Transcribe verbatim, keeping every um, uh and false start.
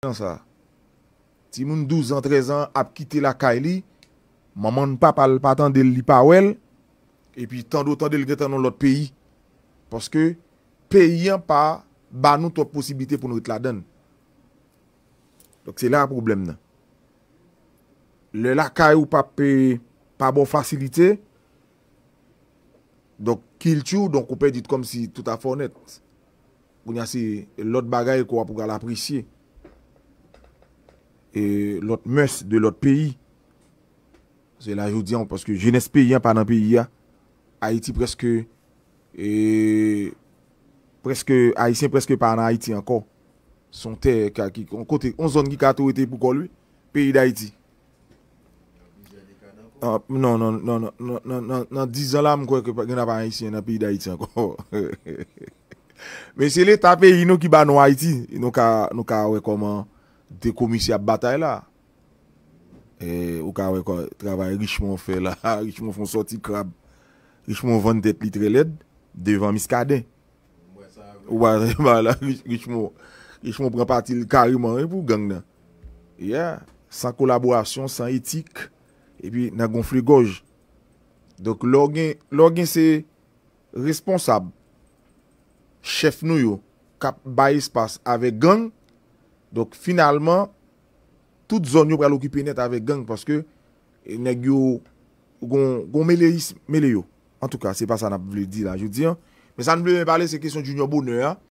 nan sa. Timoun douz an, trèz an ap kite lakay li, manman n, papa l pa tande l, li pa wè l, epi tande w tande l gentan nan lòt peyi. Paske peyi an pa ba nou twòp posiblite pou n ret ladan l. Donk se la pwoblèm nan. Lè lakay ou p ap, eh, pa ba w fasilite, donk kilti w, donk ou pèdi kòmsi tout afè w nèt. Kounye a se lòt bagay ke w ap pral apresye. E lòt mès de lòt peyi. Se la jodi an, paske jenès peyi an pa nan peyi a. Ayiti prèske, e, prèske, Ayisyen prèske pa nan Ayiti ankò. Se yon tè ka, ki, yon kote, yon zòn ki ka tou rete pou kò l, wi. Peyi Dayiti. Ah, non, non, non, non, non, non, non, nan diz an la, m kwè ke pa, gen pa Ayisyen nan peyi Dayiti ankò. Men se Leta peyi nou ki ba nou Ayiti. Nou ka, nou ka wè kòman de komisè ap batay la. E, ou ka wè kò, travay Richemond fè la. Richemond fè yon sòti krab. Richemond vann tèt li trè lèd devan Muscadin. Ou wè, la, Rich-, Richemond, Richemond pran pati l kareman, wi, pou gang nan. Yeah. San kolaborasyon, san etik, epi nan gonfle gòj. Donk, lè w gen, lè w gen se responsab, chèf nou yo, k ap bay espas avèk gang, donk, finalman, tout zòn yo pral okipe nèt avèk gang, paske, e, nèg yo gon, gon meleyis mele yo. Antouka, se pa sa n ap vle di la jodi an. Men sa n vle pale, se kesyon Junior Bonheur a.